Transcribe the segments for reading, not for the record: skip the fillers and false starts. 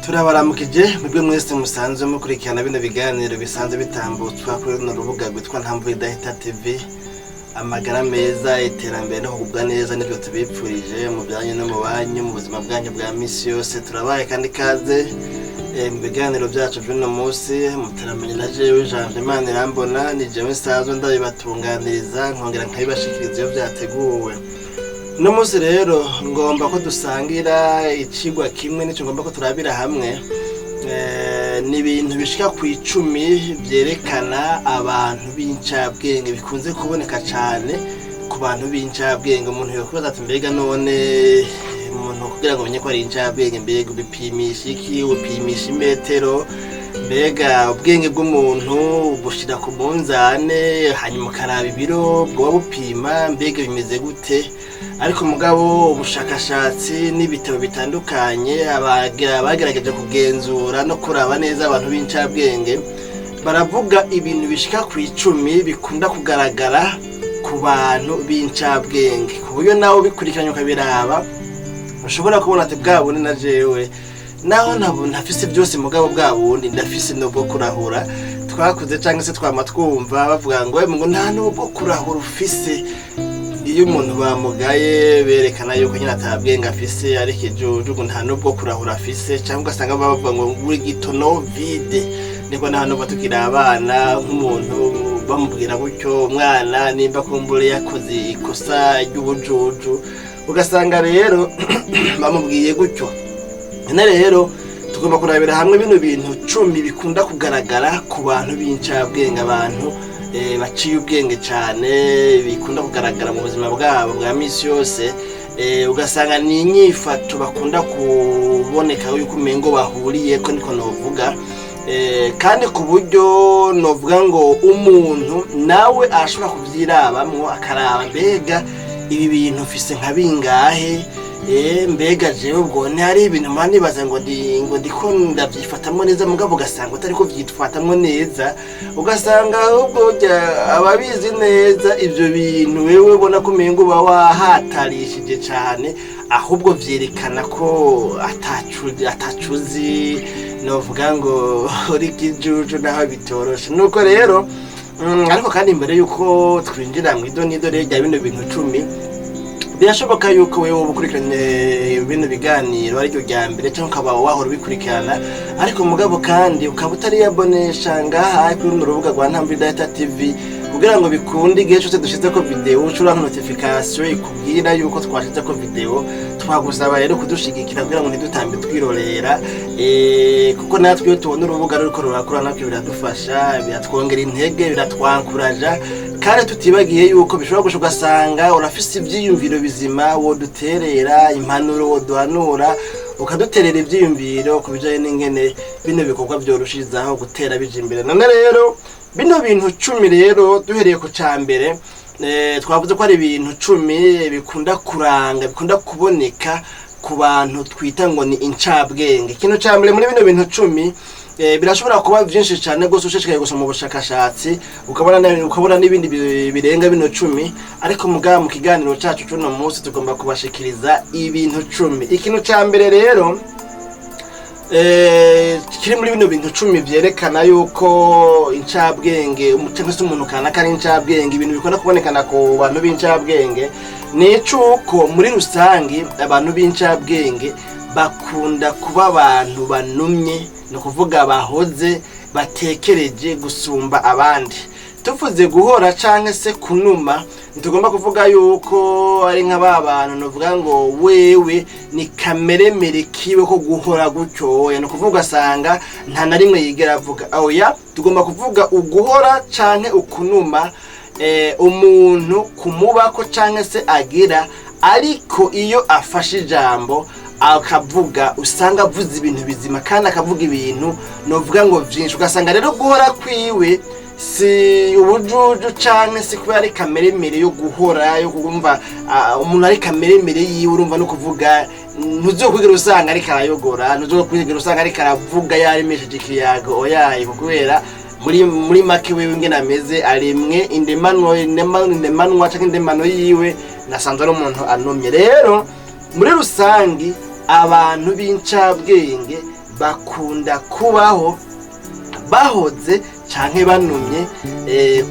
Turabaramukije mwebwe mwese musanzwe mukurikirana bino biganiro bisanzwe bitambutswa kuri runo rubuga rwitwa Ntamvu Idahita TV. Amagara meza, iterambere no kugubwa neza nibyo tubipfurije mu byanyu no mu banyu, mu buzima bwanyu bwa misi yose. Turabaye kandi ikaze mu biganiro byacu by'uno munsi. Mutaramenye na jewe Janvier Imana irambona, ni jewe nsanzwe ndabibatunganiriza, nkongera nkabibashikiriza iyo byateguwe. Uno munsi rero ngomba ko dusangira icigwa kimwe, nico ngomba ko turabira hamwe. Ni ibintu bishika ku 10 vyerekana abantu b'incabwenge, bikunze kuboneka cane ku bantu b'incabwenge. Umuntu yokwibaza ati: "Mbega none umuntu kugira ngo umenye ko ari incabwenge, mbega ubipimisha iki? Upimisha imetero? Mbega ubwenge bw'umuntu bushira ku munzane, hanyuma ukaraba ibiro bwoba bupima? Mbega bimeze gute?" Ariko mugabo ubushakashatsi n'ibitabo bitandukanye bagerageje kugenzura no kuraba neza abantu b'incabwenge, baravuga ibintu bishika ku 10 bikunda kugaragara ku bantu b'incabwenge, ku buryo nawe ubikurikiranye ukabiraba ushobora kubona ati: "Bwa bundi na jewe naho ntabwo ntafise byose, mugabo bwa bundi ndafise nubwo kurahura." Twakuze cyangwa se twama twumva bavuga ngo: "Ngo nta nubwo kurahura ufise." Iyo umuntu bamugaye berekana yuko nyine atabwenge afise, ariko ijuju, ngo nta nubwo kurahura afise, cyangwa ugasanga bavuga ngo uri gitono vide. Niko na hano tukiri abana, nk'umuntu bamubwira gutyo, umwana nimba kumbure yakoze ikosa ry'ubujuju, ugasanga rero bamubwiye gutyo. None rero tugomba kurabira hamwe bino bintu 10 bikunda kugaragara ku bantu b'incabwenge, abantu baciye ubwenge cyane, bikunda kugaragara mu buzima bwabo bwa misi yose. Ugasanga ni inyifato bakunda kuboneka yuko umengo bahuriye ko, niko novuga. Kandi ku buryo novuga ngo umuntu nawe arashobora kuvyirabamwo, akaraba: mbega ibi bintu mfise nka bingahe? Mbega jewe ubwo ntihari ibintu mba nibaza ngo ndi ngo ndiko ndavyifatamwo neza, mugabo ugasanga utariko vyifatamwo neza, ugasanga ahubwo burya ababizi neza ivyo bintu wewe ubona ko umengo uba wahatarishije cane, ahubwo vyerekana ko atacuzi, novuga ngo uri kijuju, naho bitoroshe. Nuko rero ariko kandi mbere yuko twinjira mu idonido rero rya bino bintu 10, birashoboka yuko wewe uba ukurikiranye bino biganiro ariryo rya mbere, cyangwa ukaba wahora ubikurikirana, ariko mugabo kandi ukaba utariyabonesha ngaha kuri runo rubuga rwa Ntambi Data TV, kugira ngo bikunde igihe cyose dushizeko video uca uronka notification ikubwira yuko twashizeko video. Twagusaba rero kudushigikira kugira ngo ntidutambe twirorera, kuko natwe iyo tubona urubuga ruriko rurakura, natwe biradufasha, biratwongera intege, biratwankuraja. Kandi tutibagiye yuko bishobora gusha ugasanga urafise ivyiyumviro bizima woduterera, impanuro woduhanura, ukaduterera ivyiyumviro ku bijanye n'ingene bino bikorwa vyorushirizaho gutera bija imbere. None rero bino bintu 10 rero, duhereye ku ca mbere, twavuze ko ari ibintu 10 bikunda kuranga, bikunda kuboneka ku bantu twita ngo ni incabwenge. Ikintu ca mbere muri bino bintu 10, birashobora kuba vyinshi cane gose ushishikaye gusoma ubushakashatsi, ukabona n'ibindi birenga bino 10, ariko mugabo mu kiganiro cacu c'uno munsi tugomba kubashikiriza ibintu 10. Ikintu ca mbere rero kiri muri bino bintu 10 vyerekana yuko incabwenge cyangwa se umuntu kanaka ari incabwenge, ibintu bikunda kubonekana ku bantu b'incabwenge, ni icuko muri rusangi abantu b'incabwenge bakunda kuba abantu banumye, ni ukuvuga bahoze, batekereje gusumba abandi. Tuvuze guhora canke se kunuma, ntitugomba kuvuga yuko ari nka ba bantu novuga ngo wewe ni kameremere kiwe ko guhora gutyo. Oya, ni ukuvuga ugasanga nta na rimwe yigera avuga. Oya, tugomba kuvuga uguhora canke ukunuma, umuntu kumubako canke se agira, ariko iyo afashe ijambo akavuga, usanga avuze ibintu bizima kandi akavuga ibintu novuga ngo vyinshi. Ugasanga rero guhora kwiwe si ubujuju canke si kuba ari kameremere yo guhora, yo kumva umuntu ari kameremere yiwe. Urumva no kuvuga, ntuzokwigera usanga ariko arayogora, ntuzokwigera usanga ariko aravuga yaremesheje ikiyago. Oyaye, kubera muri make wewe ingene ameze, aremwe indemano, indemanwa canke indemano yiwe nasanzwe ari umuntu anumye. Rero muri rusangi abantu b'incabwenge Bakunda kubaho bahoze canke banumye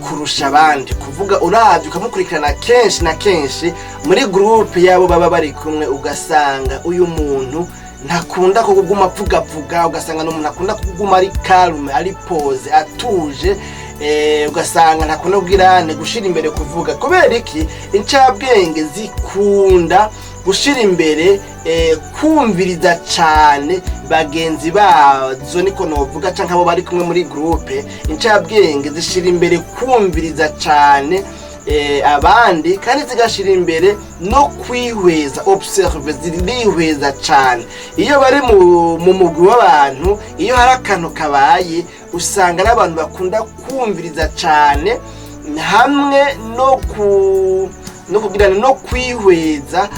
kurusha abandi. Kuvuga uravye ukamukurikirana kenshi na kenshi muri groupe yabo baba bari kumwe, ugasanga uyu muntu ntakunda kuguma avugavuga, ugasanga ni umuntu akunda kuguma ari calme, ari posé, atuje, ugasanga ntakunda kugira gushira imbere kuvuga. Kubera iki? Incabwenge zikunda gushira imbere kumviriza cane bagenzi bazo, niko novuga, canke abo bari kumwe muri groupe. Incabwenge zishira imbere kumviriza cane abandi, kandi zigashira imbere no kwihweza, observe, zirihweza cane iyo bari mu mugwi w'abantu. Iyo hari akantu kabaye, usanga ari abantu bakunda kumviriza cane hamwe no kugira no kwihweza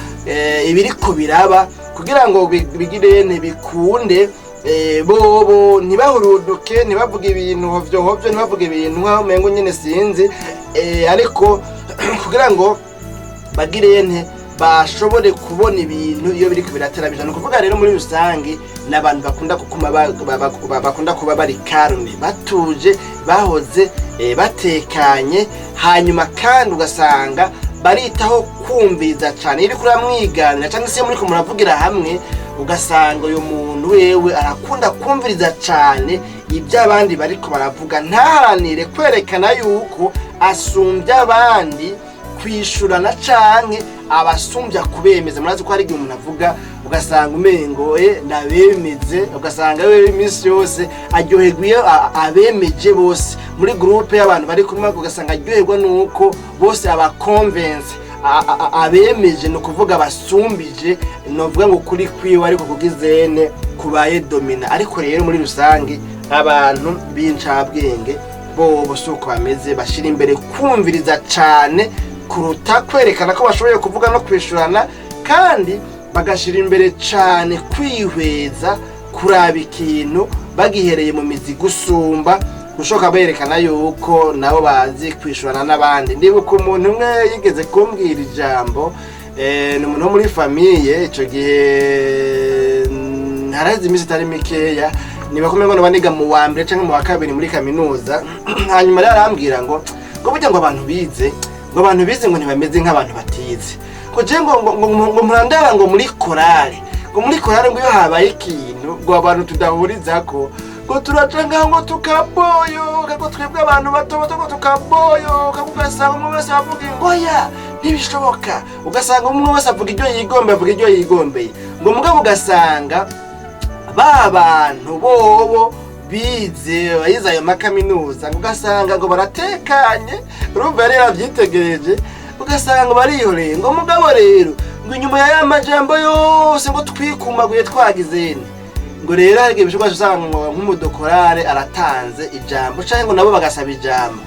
ibiriko biraba, kugira ngo bigire ntibikunde bobo ntibahuruduke, ntibavuge ibintu hovyo hovyo, ntibavuge ibintu nkaho umengo nyene sinzi, ariko kugira ngo bagire nte bashobore kubona ibintu iyo biriko biratera bija. Ni ukuvuga rero muri rusange ni abantu bakunda kuguma bakunda kuba bari calme, batuje, bahoze, batekanye. Hanyuma kandi ugasanga baritaho kumviriza cane. Iyo uriko uramwiganira cyangwa se iyo muriko muravugira hamwe, ugasanga uyu muntu wewe arakunda kumviriza cane ibyo abandi bariko baravuga, ntaharanire kwerekana yuko asumbya abandi kwishurana canke abasumbya kubemeza. Murazi ko hari igihe umuntu avuga ugasanga umengo nabemeze, ugasanga wewe iminsi yose aryoherwa iyo abemeje bose muri groupe y'abantu bari kumwe, ugasanga aryoherwa nuko bose abaconvince, abemeje, ni ukuvuga basumbije, novuga ngo kuri kwiwe ariko kugizene kubaye dominant. Ariko rero muri rusange abantu b'incabwenge bobo si uko bameze. Bashira imbere kumviriza cane kuruta kwerekana ko bashoboye kuvuga no kwishurana, kandi bagashira imbere cane kwihweza, kuraba ikintu bagihereye mu mizi gusumba gushoka berekana yuko nabo bazi kwishurana n'abandi. Ndibuka umuntu umwe yigeze kumbwira ijambo, ni umuntu wo muri famille. Ico gihe haraheze iminsi itari mikeya, niba kumwe ngo niga mu wa mbere canke mu wa kabiri muri kaminuza. Hanyuma rero arambwira ngo burya ngo abantu bize, ngo abantu bize ngo ntibameze nk'abantu batize, ngo je ngo murandaba ngo muri korale, ngo muri korale ngo iyo habaye ikintu ngo abantu tudahurizako, ngo turaca ngaho ngo tukaboyoka, ngo twebwe abantu bato bato ngo tukaboyoka, ugasanga umwe wese avuga ngo oya, ntibishoboka, ugasanga umwe wese avuga ibyo yigombeye, avuga ibyo yigombeye, ngo mugabo ugasanga ba bantu bobo bize, bayize ayo makaminuza, ngo ugasanga ngo baratekanye. Urumva yari yabyitegereje, ugasanga ngo barihoreye, ngo mugabo rero ngo inyuma ya majambo yose ngo twikumaguye twagizene, ngo rero hari igihe bishobora usanga ngo nk'umudokorare aratanze ijambo canke ngo nabo bagasaba ijambo,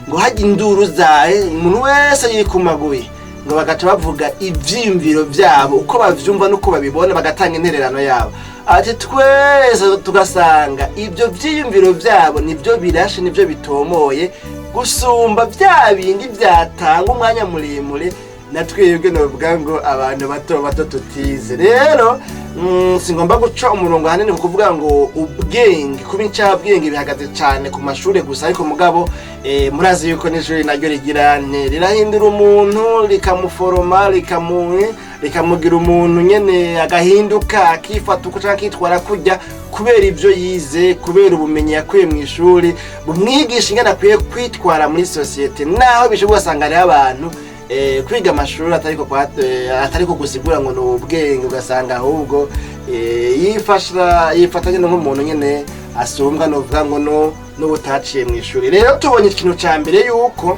ngo hajya induru zahe, umuntu wese yikumaguye, ngo bagaca bavuga ivyiyumviro vyabo uko bavyumva n'uko babibona, bagatanga intererano yabo. Ati twese tugasanga ibyo vyiyumviro vyabo nivyo birashe, nivyo bitomoye gusumba vya bindi vyatanga umwanya muremure na twebwe novuga ngo abantu bato bato tutize. Rero singomba guca umurongo hanini ku kuvuga ngo ubwenge, kuba incabwenge bihagaze cyane ku mashuri gusa, ariko mugabo murazi yuko n'ishuri naryo rigira nte rirahindura umuntu, rikamuforoma, rikamugira umuntu nyene, agahinduka, akifata uko canke akitwara kurya kubera ivyo yize, kubera ubumenyi yakuye mu ishuri bumwigisha ingene akwiye kwitwara muri sosiyete. Naho bishobora ugasanga hariho abantu kwiga amashuri atariko gusigura ngo ni ubwenge, ugasanga ahubwo yifasha, yifata nyine nk'umuntu nyine asumbwa, novuga ngo no n'ubutaciye mu ishuri. Rero tubonye ikintu ca mbere, yuko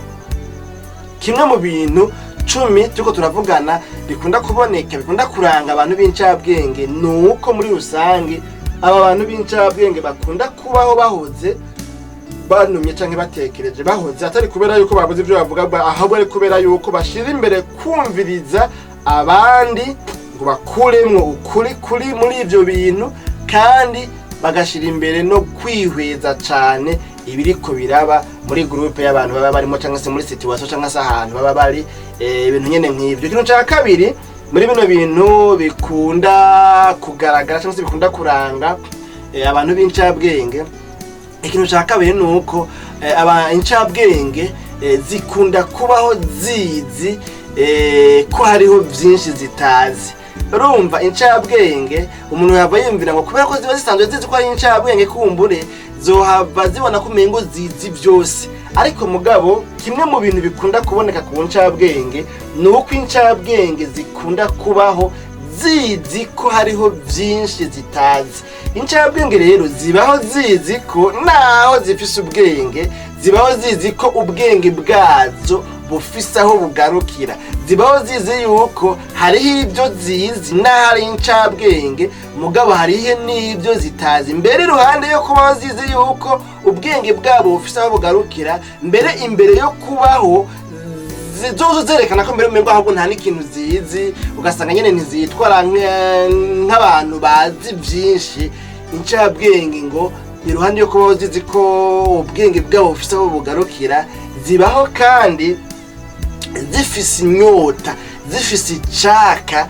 kimwe mu bintu 10 turiko turavugana bikunda kuboneka, bikunda kuranga abantu b'incabwenge, ni uko muri rusange aba bantu b'incabwenge bakunda kubaho bahoze, banumye canke batekereje, bahoze, atari kubera yuko babuze ivyo bavuga, ahubwo ari kubera yuko bashira imbere kumviriza abandi ngo bakuremwo ukuri kuri muri ivyo bintu, kandi bagashira imbere no kwihweza cane ibiriko biraba muri groupe y'abantu baba barimo, canke se muri situation, canke se ahantu baba bari, ibintu nyene nk'ivyo. Ikintu ca kabiri muri bino bintu bikunda kugaragara canke se bikunda kuranga abantu b'incabwenge. Ikintu cya kabiri ni uko incabwenge zikunda kubaho zizi ko hariho byinshi zitazi. Urumva, incabwenge umuntu yava yiyumvira ngo kubera ko ziba zisanzwe zizi ko ari incabwenge, kumbure zohava zibona ko umengo zizi byose. Ariko mugabo kimwe mu bintu bikunda kuboneka ku ncabwenge ni uko incabwenge zikunda kubaho zizi ko hariho byinshi zitazi. Incabwenge rero zibaho zizi ko naho zifise ubwenge, zibaho zizi ko ubwenge bwazo bufise aho bugarukira. Zibaho zizi yuko hariho ibyo zizi n'aho ari incabwenge, mugabo hariho n'ibyo zitazi. Mbere, iruhande yo kubaho zizi yuko ubwenge bwabo bufise aho bugarukira, mbere imbere yo kubaho zozo zerekana ko mbere umengo ahubwo nta n'ikintu zizi, ugasanga nyene ntizitwara nk'abantu bazi byinshi. Incabwenge ngo iruhande yo kubaho zizi ko ubwenge bwabo bufise aho bugarukira, zibaho kandi zifise inyota, zifise icaka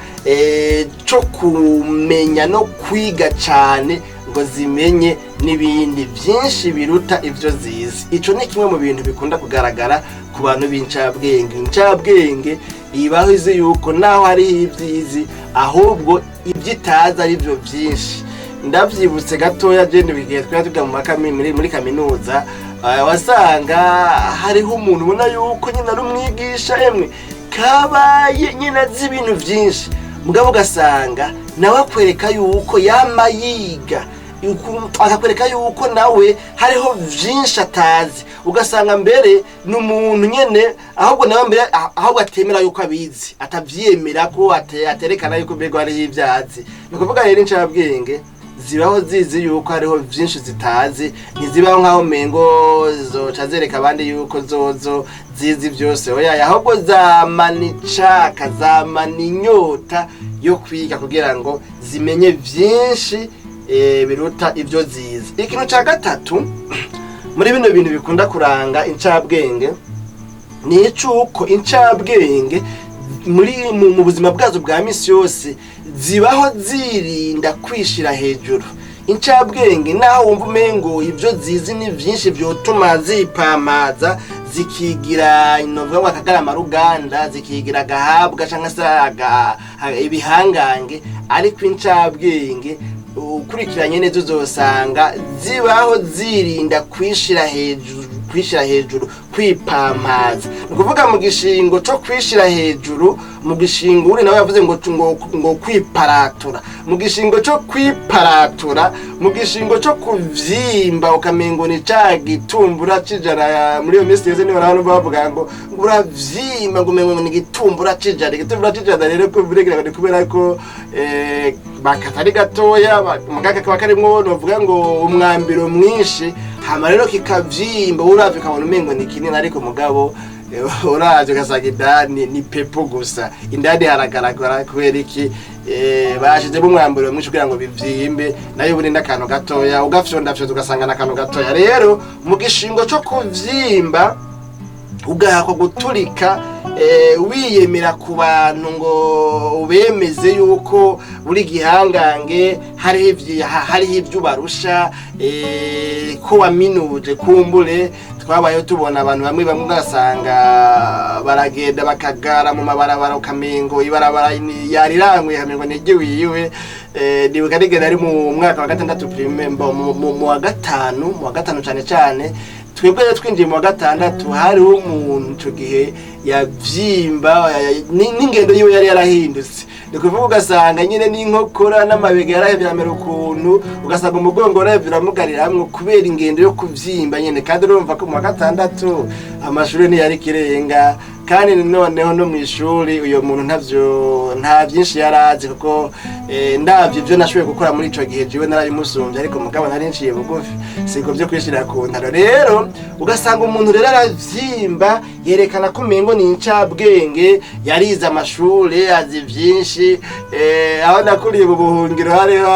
co kumenya no kwiga cane ngo zimenye n'ibindi byinshi biruta ibyo zizi. Ico ni kimwe mu bintu bikunda kugaragara ku bantu b'incabwenge. Incabwenge ibaho izi yuko naho hariho ibyizi, ahubwo ibyo itazi ari byo byinshi. Ndabyibutse gatoya, je igihe twari tuja muri kaminuza, wasanga hariho umuntu ubona yuko nyine ari umwigisha, emwe kabaye nyine azi ibintu byinshi, mugabo ugasanga nawe akwereka yuko yama yiga, akakwereka yuko nawe hariho byinshi atazi. Ugasanga mbere ni umuntu nyene ahubwo nawe mbere ahubwo atemera yuko abizi, atavyemera ko aterekana yuko mbega hariho ibyo azi. Ni ukuvuga rero incabwenge zibaho zizi yuko hariho byinshi zitazi, ntizibaho nk'aho mengo zoca zereka abandi yuko zozo zizi byose. Oya, ahubwo zamana icaka, zamana inyota yo kwiga kugira ngo zimenye byinshi biruta ibyo zizi. Ikintu cya gatatu muri bino bintu bikunda kuranga incabwenge ni icuko incabwenge mu buzima bwazo bwa misi yose zibaho zirinda kwishira hejuru. Incabwenge naho wumva umengo ibyo zizi ni byinshi byotuma zipamaza, zikigira inovuga ngo akagarama ruganda, zikigira agahabwa cyangwa se ibihangange, ariko incabwenge ukurikiranye neza uzosanga zibaho zirinda kwishira hejuru, kwishira hejuru, kwipampaza. Ni ukuvuga mu gishingo co kwishira hejuru, mu gishingo uri nawe yavuze ngo kwiparatura, mu gishingo co kwiparatura, mu gishingo co kuvyimba ukamengo ni ca gitumbura c'ijana. Muri iyo minsi yose niho abantu bavuga ngo uravyimba, ngo umengo ni igitumbura c'ijana. Igitumbura c'ijana rero kubiregira ngo ni kubera ko bakatari gatoya, mugaka kaba karimwo novuga ngo umwambiro mwinshi, hama rero kikavyimba, uravye ukabona umengo ni kinini, ariko mugabo uravye ugasanga indani ni pepo gusa, indani haragaragara. Kubera iki? Bashizemo umwambaro mwinshi kugira ngo bivyimbe, nayo ubundi n'akantu gatoya, ugafyondafyonda ugasanga n'akantu gatoya. Rero mu gishingo co kuvyimba ugahakwa guturika, wiyemera ku bantu ngo ubemeze yuko uri gihangange, hariho ivyo ubarusha, ko waminuje. Kumbure twabayeho tubona abantu bamwe bamwe ugasanga baragenda bakagara mu mabarabara, ukamengo ibarabara yariranguye, kamengo niryo wiwe. Ndibuka nigenda ari mu mwaka wa gatandatu primaire, mu wa gatanu cane cane, twebwe rero twinjiye mu wa gatandatu, hariho umuntu ico gihe yavyimba, n'ingendo yiwe yari yarahindutse. Ni ukuvuga ugasanga nyine n'inkokora n'amabega yarahevye amera ukuntu, ugasanga umugongo warahevye uramugarira hamwe kubera ingendo yo kuvyimba nyene. Kandi urumva ko mu wa gatandatu amashuri ntiyari ikirenga, kandi noneho no mw'ishuri uyo muntu ntavyo nta vyinshi yari azi, kuko ndavye ivyo nashoboye gukora muri ico gihe, jewe narabimusumbye, ariko mugabo nari nciye bugufi, siko vyo kwishira ku ntaro. Rero ugasanga umuntu rero aravyimba, yerekana ko umengo ni incabwenge, yarize amashure, azi vyinshi. Aho nakuriye mu buhungiro hariho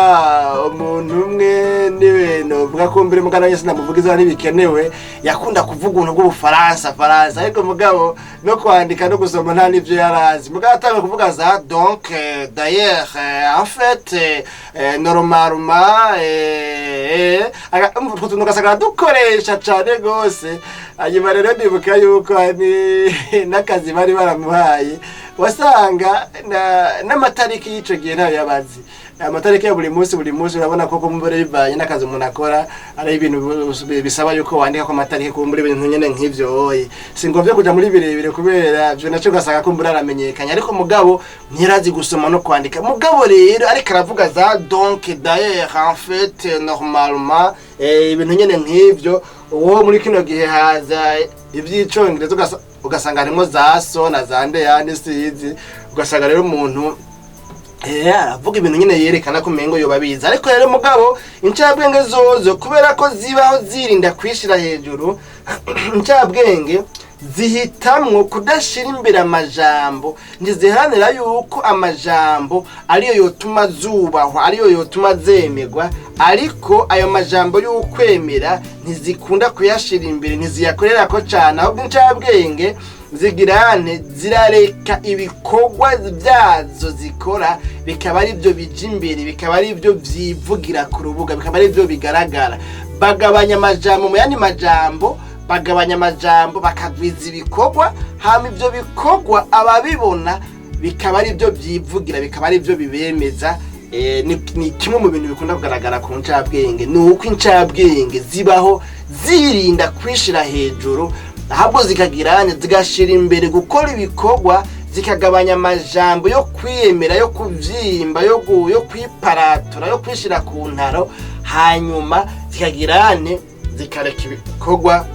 umuntu umwe, niwe novuga ko mbere mugana wese namuvuga izina ntibikenewe, yakunda kuvuga ubuntu bw'ubufaransa faransa, ariko mugabo no No kwandika no gusoma nta n'ivyo yarazi, mugabo atanguye kuvuga za donc, d'ailleurs, en fait, normalement, utwo tuntu ugasanga aradukoresha cane gose. Hanyuma rero ndibuka yuko hari n'akazi bari baramuhaye, wasanga n'amatariki y'ico gihe ntayo yabazi, amatariki ya buri munsi buri munsi. Urabona ko kumbure bivanye n'akazi umuntu akora, ari ibintu bisaba yuko wandika ko amatariki, kumbure ibintu nyene nk'ivyo. Oye, singovye kuja muri birebire kubera ivyo naco ugasanga kumbure aramenyekanye, ariko mugabo ntiyarazi gusoma no kwandika. Mugabo rero ariko aravuga za donc, d'ailleurs, en fait, normalement, ibintu nyene nk'ivyo. Uwo muri kino gihe haza ivy'icongereza, ugasanga harimwo za so na za ndeyane sizi, ugasanga rero umuntu aravuga ibintu nyine yerekana ko umengo yoba abizi. Ariko rero mugabo incabwenge zozo, kubera ko zibaho zirinda kwishira hejuru, incabwenge zihitamwo kudashira imbere amajambo. Ntiziharanira yuko amajambo ariyo yotuma zubahwa, ariyo yotuma zemegwa, ariko ayo majambo y'ukwemera ntizikunda kuyashira imbere, ntiziyakorerako cane. Ahubwo incabwenge zigirane zirareka ibikorwa byazo zikora bikaba ari byo bija imbere, bikaba ari byo vyivugira ku rubuga, bikaba ari byo bigaragara. Bagabanya amajambo, mu yandi majambo bagabanya amajambo bakagwiza ibikorwa, hama ivyo bikorwa ababibona bikaba ari byo vyivugira, bikaba ari byo bibemeza. Ni kimwe mu bintu bikunda kugaragara ku ncabwenge, ni uko incabwenge zibaho zirinda kwishira hejuru, ahubwo zikagirane zigashira imbere gukora ibikorwa, zikagabanya amajambo yo kwiyemera, yo kuvyimba, yo kwiparatura, yo kwishira ku ntaro, hanyuma zikagirane zikareka ibikorwa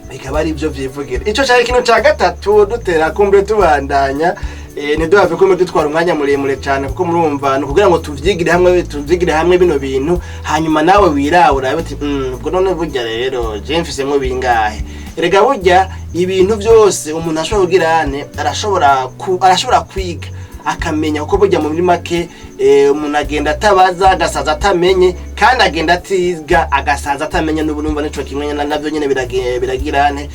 bikaba ari byo vyivugira. Ico cari ikintu ca gatatu. Dutera kumbe tubandanya, ntiduhave kumbe dutwara umwanya muremure cane, kuko murumva ni ukugira ngo tuvyigire hamwe bino bintu, hanyuma nawe wirabe urabe uti: "Ubwo none burya rero je mfisemwo bingahe?" Erega burya ibintu byose umuntu ashobora kugirane arashobora kwiga akamenya, kuko burya muri make umuntu agenda atabaza agasaza atamenye, kandi agenda atiga agasaza atamenye. N'ubu numva nico kimwe navyo nyene biragirane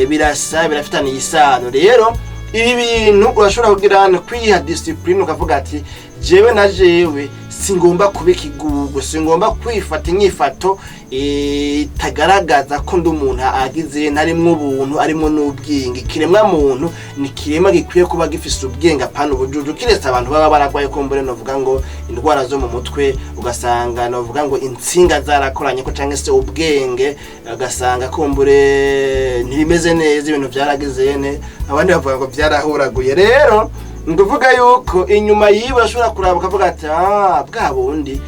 birasa, birafitaniye isano. Rero ibi bintu urashobora kugira kwiha discipline, ukavuga ati: "Jewe na jewe singomba kuba ikigugu, singomba kwifata inyifato itagaragaza ko ndi umuntu agize ntarimwo ubuntu arimwo n'ubwenge." Ikiremwa muntu ni ikiremwa gikwiye kuba gifise ubwenge, apana ubujuju, kiretse abantu baba baragwaye kumbure novuga ngo indwara zo mu mutwe, ugasanga novuga ngo intsinga zarakoranye ko canke se ubwenge ugasanga kumbure ntibimeze neza, ibintu vyaragize ne, abandi bavuga ngo vyarahuraguye. Rero nguvuga yuko inyuma yiwe ashobora kuraba ukavuga ati: "Ah, bwa bundi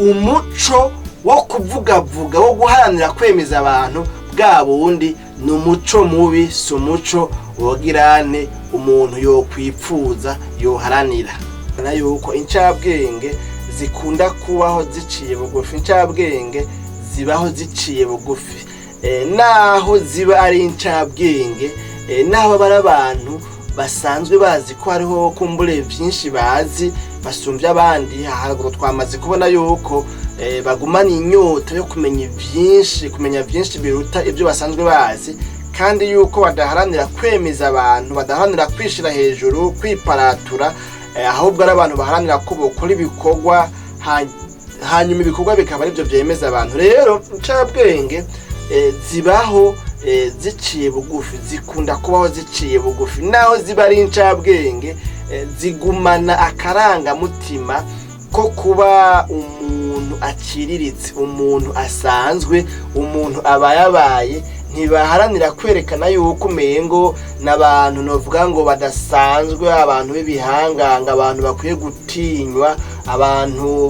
umuco wo kuvugavuga, wo guharanira kwemeza abantu, bwa bundi ni umuco mubi, si umuco wogirane umuntu yokwipfuza, yoharanira." Na yuko incabwenge zikunda kubaho ziciye bugufi, incabwenge zibaho ziciye bugufi, naho ziba ari incabwenge, naho baba ari abantu basanzwe bazi ko hariho kumbure vyinshi bazi basumbya abandi. Haruguru twamaze kubona yuko bagumana inyota yo kumenya vyinshi, kumenya vyinshi biruta ibyo basanzwe bazi, kandi yuko badaharanira kwemeza abantu, badaharanira kwishira hejuru, kwiparatura, ahubwo ari abantu baharanira ko bokora ibikorwa, hanyuma ibikorwa bikaba aribyo vyemeza abantu. Rero incabwenge zibaho ziciye bugufi, zikunda kubaho ziciye bugufi. Naho ziba ari incabwenge, zigumana akarangamutima ko kuba umuntu aciriritse, umuntu asanzwe, umuntu abayabaye. Ntibaharanira kwerekana yuko umengo n'abantu novuga ngo badasanzwe, abantu b'ibihanganga, abantu bakwiye gutinywa, abantu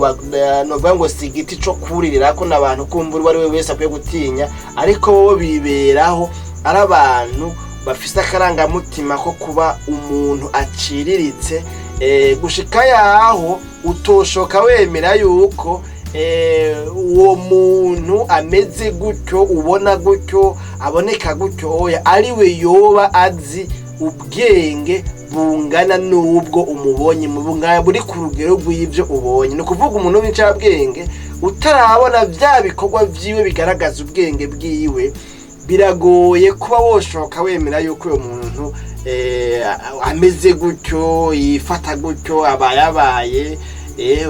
novuga ngo si igiti co kuririra ko n'abantu kumbura uwo ari we wese akwiye gutinya, ariko bo biberaho ari abantu bafise akarangamutima ko kuba umuntu aciriritse, gushika yaho utoshoka wemera yuko uwo muntu ameze gutyo, ubona gutyo, aboneka gutyo, oya, ari we yoba azi ubwenge bungana n'ubwo umubonye mu bungana buri ku rugero rw'ibyo ubonye. Ni ukuvuga umuntu w'incabwenge utarabona bya bikorwa vyiwe bigaragaza ubwenge bwiwe. Biragoye kuba woshoka wemera yuko uyo muntu ameze gutyo, yifata gutyo, abayabaye.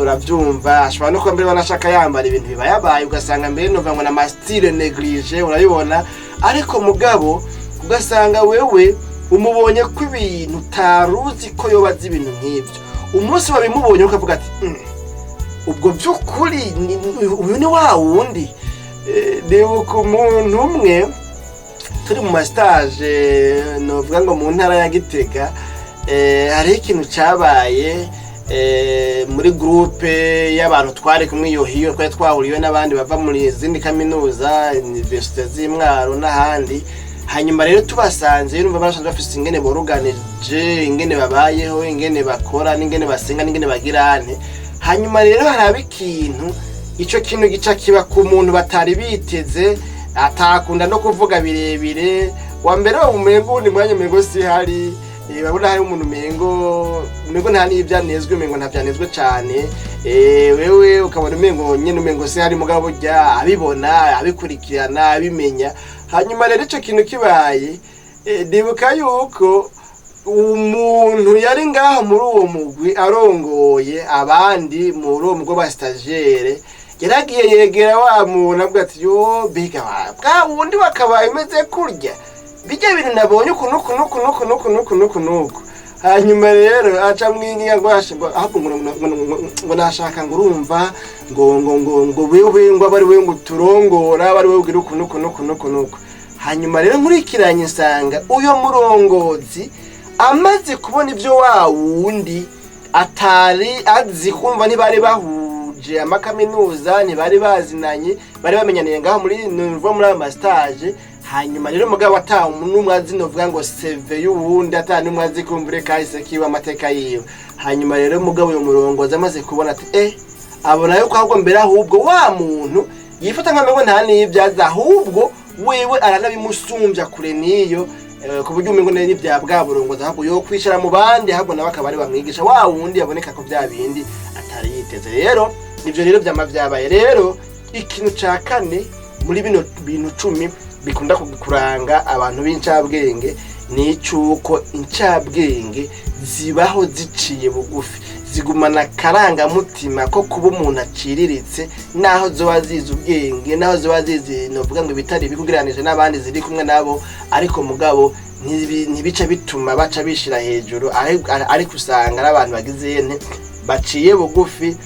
Uravyumva, ashobora no kuba mbere banashaka yambara ibintu bibayabaye, ugasanga mbere nova ngo na style négligé, urabibona. Ariko mugabo ugasanga wewe umubonye ko ibintu utaruzi ko yoba azi ibintu nk'ivyo. Umunsi wabimubonye ukavuga ati: Ubwo by'ukuri uyu ni wa wundi." Nibuka umuntu umwe turi mu ma stage, novuga ngo mu ntara ya Gitega. Hariho ikintu cyabaye muri groupe y'abantu twari kumwe iyo hiyo, twari twahuriwe n'abandi bava muri zindi kaminuza, université z'Imwaro n'ahandi. Hanyuma rero tubasanze, urumva basanzwe bafise ingene boruganije, ingene babayeho, ingene bakora, n'ingene basenga, n'ingene bagirane. Hanyuma rero haraba ikintu, ico kintu gica kiba ku muntu batari biteze, atakunda no kuvuga birebire. Wa mbere umengo uwundi mwanya umengo sihari. Urabona hari umuntu umengo nta n'ibyo anezwe, umengo ntavyo anezwe cane. Wewe ukabona umengo nyene umengo sihari, mugabo burya abibona, abikurikirana, abimenya. Hanyuma rero ico kintu kibaye, ndibuka yuko umuntu yari ngaho muri uwo mugwi arongoye abandi muri uwo mugwi wa stagiaire yaragiye yegera wa muntu, avuga ati: "Yo, mbega bwa wundi wakabaye umeze kurya bijya bintu nabonye uku nuku nuku nuku nuku nuku nuku nuku." Hanyuma rero aca mwinginga ngo ngo ahubwo ngo nashaka ngo urumva ngo wewe ngo abe ari wewe ngo turongora, abe ari wewe ugira uku nuku nuku nuku nuku. Hanyuma rero nkurikiranye nsanga uyo murongozi amaze kubona ibyo wa wundi atari azi, kumva ntibari bahuje amakaminuza, ntibari bazinanye, bari bamenyaniye ngaho muri nuva muri ayo ma stage. Hanyuma rero mugabo ata n'umwe azi, novuga ngo CV y'uwundi, ata n'umwe azi kumbure kahise kiwe, amateka yiwe. Hanyuma rero mugabo uyo murongozi amaze kubona ati abona yuko ahubwo mbere ahubwo wa muntu yifata nk'amengo nta n'ibyo azi, ahubwo wewe aranabimusumbya kure n'iyo, ku buryo umengo n'ibya bwa burongozi ahubwo yo kwicara mu bandi, ahubwo nawe akaba ari bamwigisha wa wundi yaboneka ko bya bindi atari yiteze. Rero ivyo rero vyama vyabaye. Rero ikintu ca kane muri bino bintu 10 bikunda kuranga abantu b'incabwenge ni icuko incabwenge zibaho ziciye bugufi, zigumana akarangamutima ko kuba umuntu aciriritse, naho zoba zizi ubwenge, naho zoba zizi novuga ngo ibitari bikugereranije n'abandi ziri kumwe nabo. Ariko mugabo ntibica bituma baca bishira hejuru, ariko usanga ari abantu bagize nte, baciye bugufi.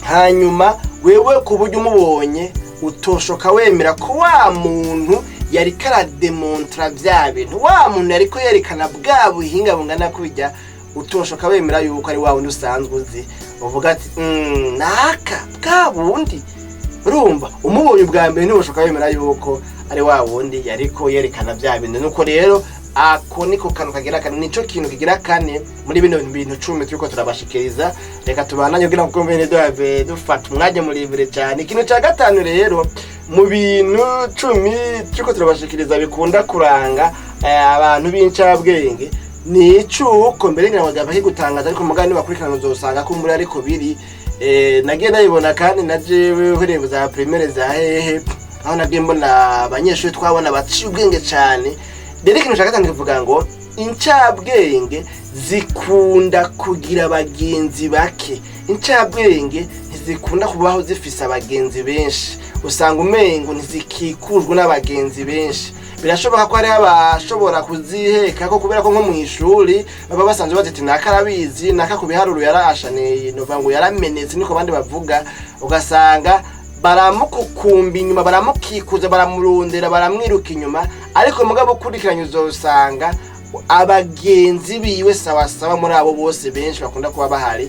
Hanyuma wewe ku buryo umubonye utoshoka wemera ko wa muntu yariko arademontra vya bintu, wa muntu yariko yerekana bwa buhinga bungana kurya, utoshoka wemera yuko ari wa wundi usanzwe uzi. Uvuga ati: Naka bwa bundi." Urumva umubonye ubwa mbere ntiwoshoka wemera yuko ari wa wundi yariko yerekana vya bintu. Nuko rero ako niko kantu kagira kane, nico kintu kigira kane muri bino bintu 10 turiko turabashikiriza. Reka tubandanye kugira ngo mbene duhave dufata umwanya muremure cyane. Ikintu ca gatanu rero mu bintu 10 turiko turabashikiriza bikunda kuranga abantu b'incabwenge ni icuko mbere ngira ngo gava kigutangaza, ariko mugani bakurikirana uzosanga ko muri ariko biri. Nagiye ndabibona kandi na jewe uhereye za primaire za hehe, aho nagiye mbona abanyeshuri twabona baciye ubwenge cyane. Rero ikintu cya gatanu kivuga ngo incabwenge zikunda kugira abagenzi bake. Incabwenge ntizikunda kubaho zifise abagenzi benshi, usanga umengo ntizikikujwe n'abagenzi benshi. Birashoboka ko hariho abashobora kuziheka ko kubera ko nko mu ishuri baba basanzwe baziti naka arabizi, naka ku biharuro yarashaniye, novuga ngo yaramenetse, niko abandi bavuga. Ugasanga baramukukumba inyuma, baramukikuza, baramurondera, baramwiruka inyuma. Ariko mugabo ukurikiranye uzosanga abagenzi biwe sawasawa muri abo bose benshi bakunda kuba bahari,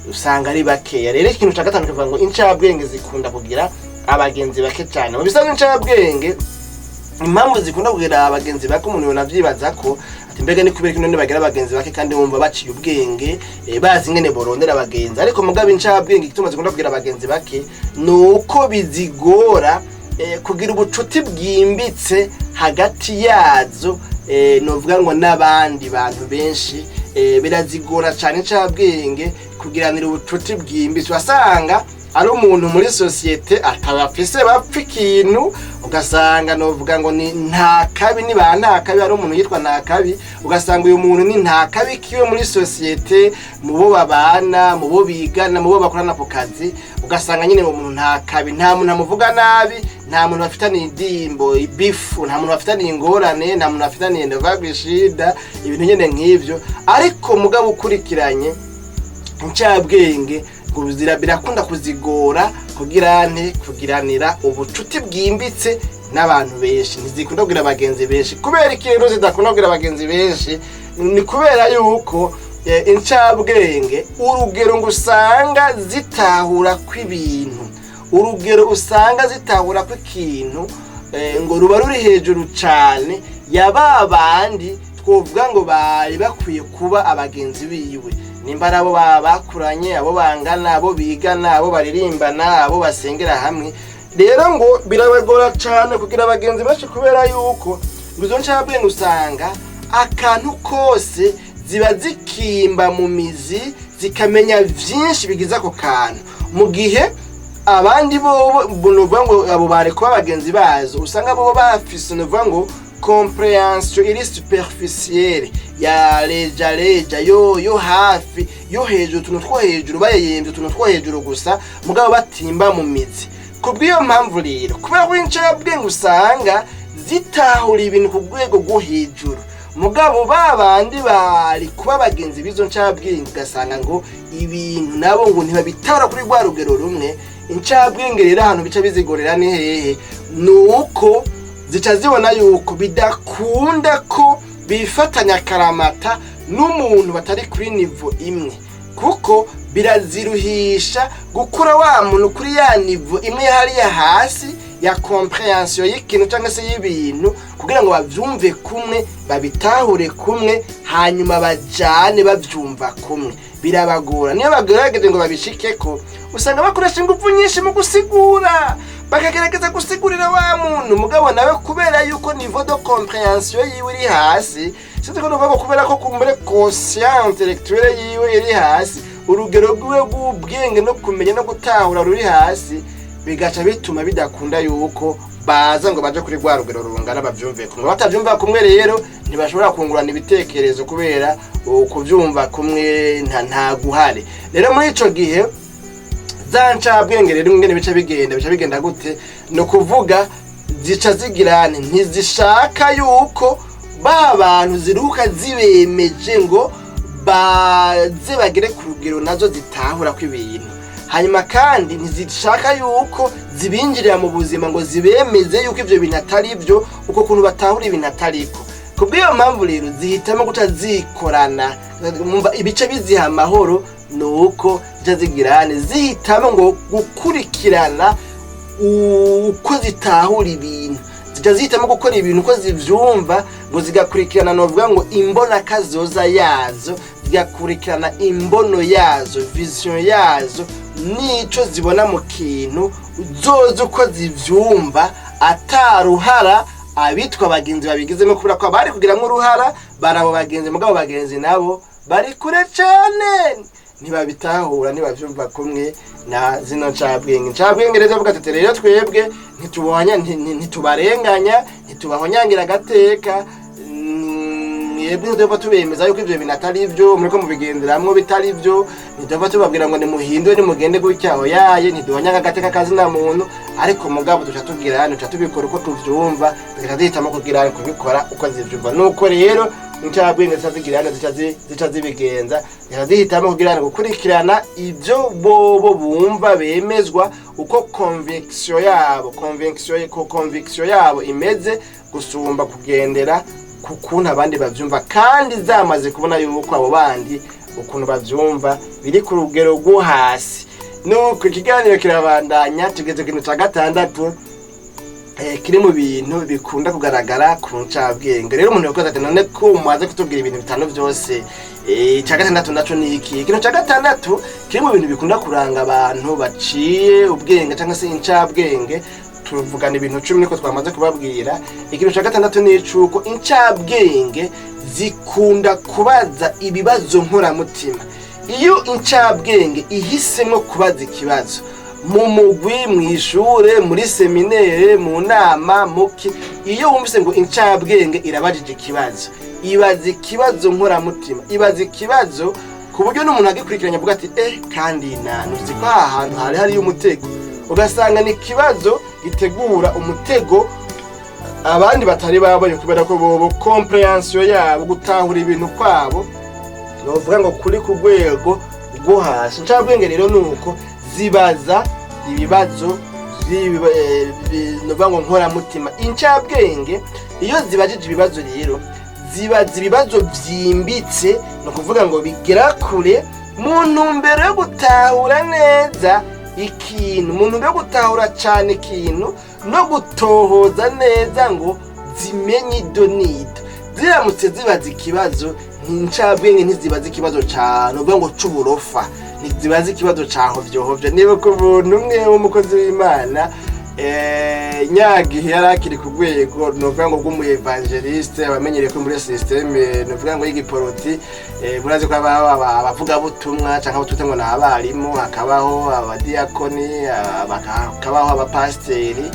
usanga ari bakeya. Rero ikintu cya gatanu kivuga ngo incabwenge zikunda kugira abagenzi bake cyane. Mu bisanzwe incabwenge impamvu zikunda kugira abagenzi bake, umuntu yonavyibaza ko ati: "Mbega ni kubera ko none bagira abagenzi bake kandi wumva baciye ubwenge, bazi ingene borondera abagenzi?" Ariko mugabo incabwenge igituma zikunda kugira abagenzi bake ni uko bizigora kugira ubucuti bwimbitse hagati yazo, novuga ngo n'abandi bantu benshi. Birazigora cane incabwenge kugiranira ubucuti bwimbitse. Wasanga ari umuntu muri société atabafise bapfa ikintu. Ugasanga novuga ngo ni nta kabi, ni ba nta kabi. Hari umuntu yitwa nta kabi, ugasanga uyu muntu ni nta kabi kiwe muri société, mu bo babana, mu bo bigana, mu bo bakorana ku kazi. Ugasanga nyine uwo muntu nta kabi, nta muntu amuvuga nabi, nta muntu bafitaniye idimbo, ibifu, nta muntu bafitaniye ingorane, nta muntu bafitaniye ndavagwishida, ibintu nyine nk'ivyo. Ariko mugabo ukurikiranye incabwenge ngo birakunda kuzigora kugira nte kugiranira ubucuti bwimbitse n'abantu benshi. Ntizikunda kugira abagenzi benshi. Kubera iki rero zidakunda kugira abagenzi benshi? Ni kubera yuko incabwenge urugero ngo usanga zitahura kw'ibintu, urugero usanga zitahura kw'ikintu ngo ruba ruri hejuru cane ya ba bandi twovuga ngo bari bakwiye kuba abagenzi biwe, nimba ari abo bakuranye, abo bangana, abo bigana, abo baririmbana, abo basengera hamwe. Rero ngo birabagora cane kugira abagenzi benshi, kubera yuko ngo izo ncabwenge usanga akantu kose ziba zikimba mu mizi, zikamenya vyinshi bigize ako kantu, mu gihe abandi bobo novuga ngo abo bari kuba abagenzi bazo usanga bobo bafise novuga ngo compréhension iri superficielle, ya leja leja, yo hafi, yo hejuru, utuntu two hejuru, bayeyemvye utuntu two hejuru gusa, mugabo batimba mu mizi. Kubw'iyo mpamvu rero, kubera ko incabwenge usanga zitahura ibintu ku rwego rwo hejuru, mugabo ba bandi bari kuba abagenzi b'izo ncabwenge ugasanga ngo ibintu nabo ngo ntibabitahura kuri rwa rugero rumwe. Incabwenge rero ahantu bica bizigorera ni hehe? Ni uko zica zibona yuko bidakunda ko bifatanya akaramata n'umuntu batari kuri niveau imwe, kuko biraziruhisha gukura wa muntu kuri ya niveau imwe hariya hasi ya compréhension y'ikintu cyangwa se y'ibintu, kugira ngo bavyumve kumwe, babitahure kumwe, hanyuma bajane bavyumva kumwe. Birabagora. Niyo bagerageje ngo babishikeko, usanga bakoresha ingufu nyinshi mu gusigura, bakagerageza gusigurira wa muntu, mugabo nawe kubera yuko niveau de compréhension yiwe iri hasi, sinzi ko nuvuga ngo kubera ko kumbure quotient intellectuel yiwe iri hasi, urugero rwiwe rw'ubwenge no kumenya no gutahura ruri hasi, bigaca bituma bidakunda yuko baza ngo baje kuri rwa rugero rungana, bavyumve kumwe. Batavyumva kumwe rero ntibashobora kungurana ibitekerezo, kubera kuvyumva kumwe nta guhari. Rero muri ico gihe za ncabwenge rero ingene bica bigenda gute? Ni ukuvuga zica zigirane, ntizishaka yuko ba bantu ziruka zibemeje ngo baze bagere ku rugero nazo zitahura ko ibintu. Hanyuma kandi ntizishaka yuko zibinjirira mu buzima ngo zibemeze yuko ivyo bintu atari byo, uko kuntu batahura ibintu atariko. Kubw'iyo mpamvu rero zihitamo guca zikorana. Mwumva ibice biziha amahoro ni uko zica zigirane, zihitamo ngo gukurikirana uko zitahura ibintu, zica zihitamo gukora ibintu uko zivyumva, ngo zigakurikirana novuga ngo imbona kazoza yazo, zigakurikirana imbono yazo, vision yazo, nico zibona mu kintu zozo uko zivyumva, ataruhara abitwa abagenzi babigizemo, kubera ko bari kugiramwo uruhara bari abo bagenzi, mugabo bagenzi nabo bari kure cane, ntibabitahura, ntibavyumva kumwe na zino ncabwenge. Ncabwenge rero avuga ati: "Rero twebwe ntitubohanya, ntitubarenganya, ntitubahonyangira agateka. Mwebwe ntituba tubemeza yuko ivyo bintu atari byo muriko mubigenderamwo, bitari byo. Ntituba tubabwira ngo nimuhindure, nimugende gutya, oyaye, ntiduhonyanga agateka kazina muntu. Ariko mugabo duca tugira, duca tubikora uko tuvyumva, tugaca duhitamo kugira kubikora uko zivyumva." Nuko rero incabwenge zica zigira, zica zibigenza, zica zihitamo kugira ngo gukurikirana ivyo bobo bumva bemezwa, uko conviction yabo imeze, gusumba kugendera ku kuntu abandi bavyumva, kandi zamaze kubona yuko abo bandi ukuntu bavyumva biri ku rugero rwo hasi. Nuko ikiganiro kirabandanya, tugeze ku kintu ca gatandatu kiri mu bintu bikunda kugaragara ku ncabwenge. Rero umuntu yakoze ati: "None ko mumaze kutubwira ibintu bitanu byose, icya gatandatu naco ni iki?" Ikintu cya gatandatu kiri mu bintu bikunda kuranga abantu baciye ubwenge cyangwa se incabwenge, tuvugana ibintu 10 niko twamaze kubabwira, ikintu cya gatandatu ni icuko incabwenge zikunda kubaza ibibazo nkoramutima. Iyo incabwenge ihisemo kubaza ikibazo, Mu mugwi, mw'ishure, muri séminaire, mu nama, muki, iyo wumvise ngo incabwenge irabajije ikibazo, ibaza ikibazo nkoramutima, ibaza ikibazo ku buryo n'umuntu agikurikiranye avuga ati: "Eh, kandi nanu uzi ko aha hantu hari hariyo umutego." Ugasanga ni ikibazo gitegura umutego abandi batari babonye, kubera ko bobo compréhension yabo, gutahura ibintu kwabo, novuga ngo kuri ku rwego rwo hasi. Incabwenge rero nuko zibaza ibibazo novuga ngo nkoramutima. Incabwenge iyo zibajije ibibazo rero, zibaza ibibazo vyimbitse, ni ukuvuga ngo bigera kure, mu ntumbero yo gutahura neza ikintu, mu ntumbero yo gutahura cane ikintu no gutohoza neza ngo zimenye ido n'ido. Ziramutse zibaza ikibazo, ntincabwenge ntizibaza ikibazo cane uvuga ngo c'uburofa, ntizibaza ikibazo ca hovyohovyo. Nibuka umuntu umwe w'umukozi w'Imana, nyagihe yari akiri ku rwego novuga ngo rw'umu évangéliste, abamenyereye ko muri système novuga ngo y'igiporoti, murazi ko habaho abavugabutumwa canke abo twita ngo ni abarimu, hakabaho abadiyakoni, hakabaho abapasiteri,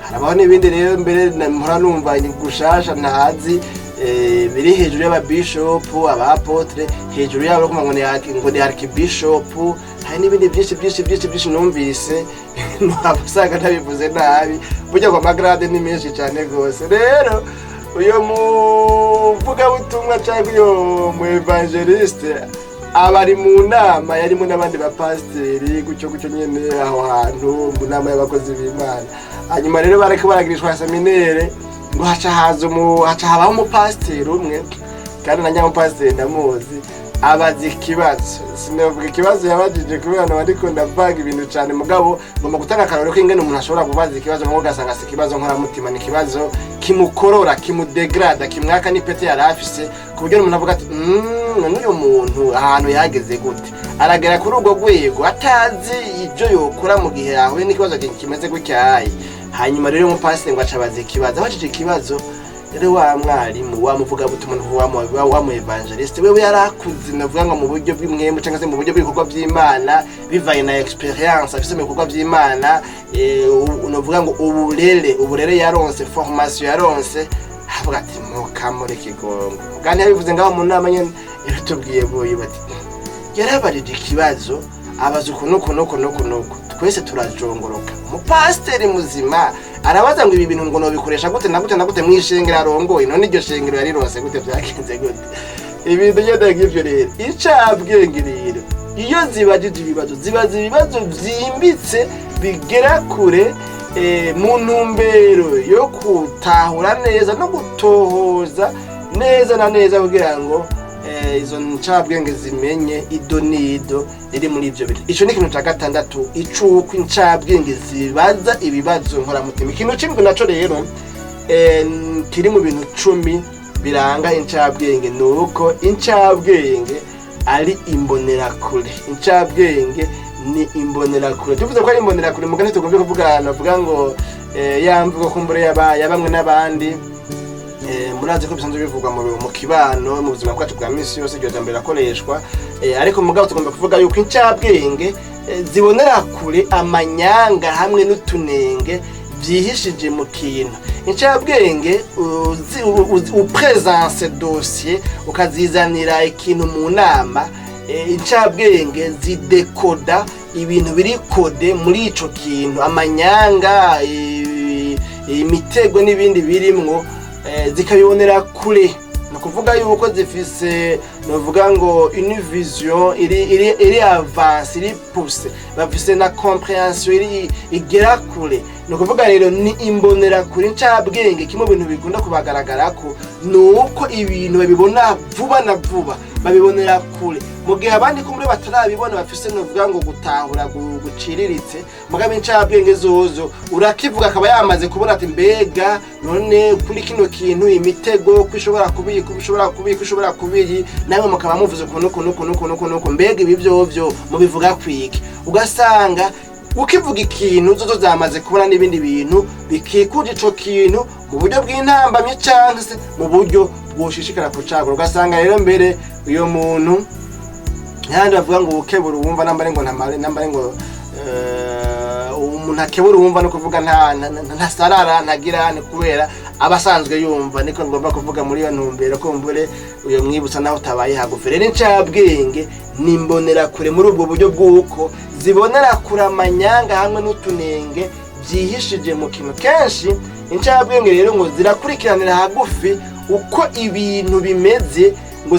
harabaho n'ibindi. Rero mbere mpora numva gushasha ntazi, biri hejuru y'ababishopu, aba apôtres, hejuru yabo ngo ni archbishop. Hari n'ibindi byinshi byinshi byinshi byinshi numvise, ntabwo usanga ntabivuze nabi. Burya ngo ama grades ni menshi cyane rwose. Rero uyo muvugabutumwa cyangwa uyo mu évangéliste aba ari mu nama yarimo n'abandi bapasiteri gutyo gutyo nyene, aho hantu mu nama y'abakozi b'Imana. Hanyuma rero bariko baragirishwa séminaire, ngo haca haza haca habaho umupasiteri umwe, kandi na nyamupasiteri ndamuzi, abaza ikibazo. Sinavuga ikibazo yabajije kubera nawe ariko ndavanga ibintu cyane, mugabo ngomba gutanga akarorero k'ingene umuntu ashobora kubaza ikibazo ngo ugasanga si ikibazo nkoramutima, ni ikibazo kimukorora, kimudegrada, kimwaka n'ipete yari afise, ku buryo umuntu avuga ati: None uyu muntu ahantu yageze gute, aragera kuri urwo rwego atazi ibyo yokora mu gihe yahuye n'ikibazo kimeze gutyaye?" Hanyuma rero umupasiteri ngo aca abaza ikibazo. Abajije ikibazo rero, wa mwarimu, wa muvugabutumwa, wa mu évangéliste, wewe yarakuze navuga ngo mu buryo bw'imwemu cyangwa se mu buryo bw'ibikorwa by'Imana, bivanye na expérience afise mu bikorwa by'Imana, novuga ngo uburere yaronse, formation yaronse, avuga ati: "Mukamure ikigongo." Kandi yabivuze ngaho mu nama nyene, yaratubwiye buyi bati yarabajije ikibazo, abaza uku nuku nuku nuku nuku, twese turajongoroka. Umupasiteri muzima arabaza ngo ibi bintu ngo nobikoresha gute na gute na gute mw'ishengero arongoye? None iryo shengero yarirose gute? Vyagenze gute? Ibintu nyene nk'ivyo. Rero incabwenge rero iyo zibajije ibibazo, zibaza ibibazo vyimbitse bigera kure, mu ntumbero yo gutahura neza no gutohoza neza na neza, kugira ngo izo ncabwenge zimenye ido n'ido riri muri ivyo bintu. Ico ni ikintu ca gatandatu, icuko incabwenge zibaza ibibazo nkoramutima. Ikintu c'indwi naco rero, kiri mu bintu 10 biranga incabwenge, ni uko incabwenge ari imbonerakure. Incabwenge ni imbonerakure. Tuvuze ko ari imbonerakure, mugani tugomba kuvuga, navuga ngo ya mvugo kumbure ya bamwe n'abandi. Murazi ko bisanzwe bivugwa mu kibano, mu buzima bwacu bwa misi yose, iryo jambo rirakoreshwa. Ariko mugabo tugomba kuvuga yuko incabwenge zibonera kure amanyanga hamwe n'utunenge vyihishije mu kintu. Incabwenge upresence dossier, ukazizanira ikintu mu nama, incabwenge zidekoda ibintu biri codé muri ico kintu, amanyanga, imitego n'ibindi birimwo, zikabibonera kure. Ni ukuvuga yuko zifise novuga ngo une vision iri avancée, iri poussée, bafise na compréhension iri igera kure. Ni ukuvuga rero ni imbonera kure. Incabwenge, kimwe mu bintu bikunda kubagaragarako ni uko ibintu babibona vuba na vuba, babibonera kure, mu gihe abandi kumbure batarabibona, bafise novuga ngo gutahura guciriritse. Mugabo incabwenge zozo urakivuga akaba yamaze kubona ati: "Mbega none kuri kino kintu imitego ko ishobora kubika, ishobora kubika, ishobora kubiri, namwe mukaba muvuze ukuntu ukuntu ukuntu ukuntu ukuntu ukuntu, mbega ibi vyovyo mubivuga kwiki?" Ugasanga ukivuga ikintu, zozo zamaze kubona n'ibindi bintu bikikuje ico kintu mu buryo bw'intambamyi canke se mu buryo bwoshishikara kucagura. Ugasanga rero mbere uyo muntu ntihandi bavuga ngo ukebura uwumva, nambare ngo ntamare, nambare ngo Umuntu akebura uwumva, no kuvuga ntasarara, ntagira ni kubera aba asanzwe yumva. Niko ngomba kuvuga muri iyo ntumbero, kumbure uyo mwibutsa naho utabaye hagufi. Rero incabwenge ni imbonerakure muri ubwo buryo bw'uko zibonera kure amanyanga hamwe n'utunenge byihishije mu kintu. Kenshi incabwenge rero ngo zirakurikiranira hagufi uko ibintu bimeze, ngo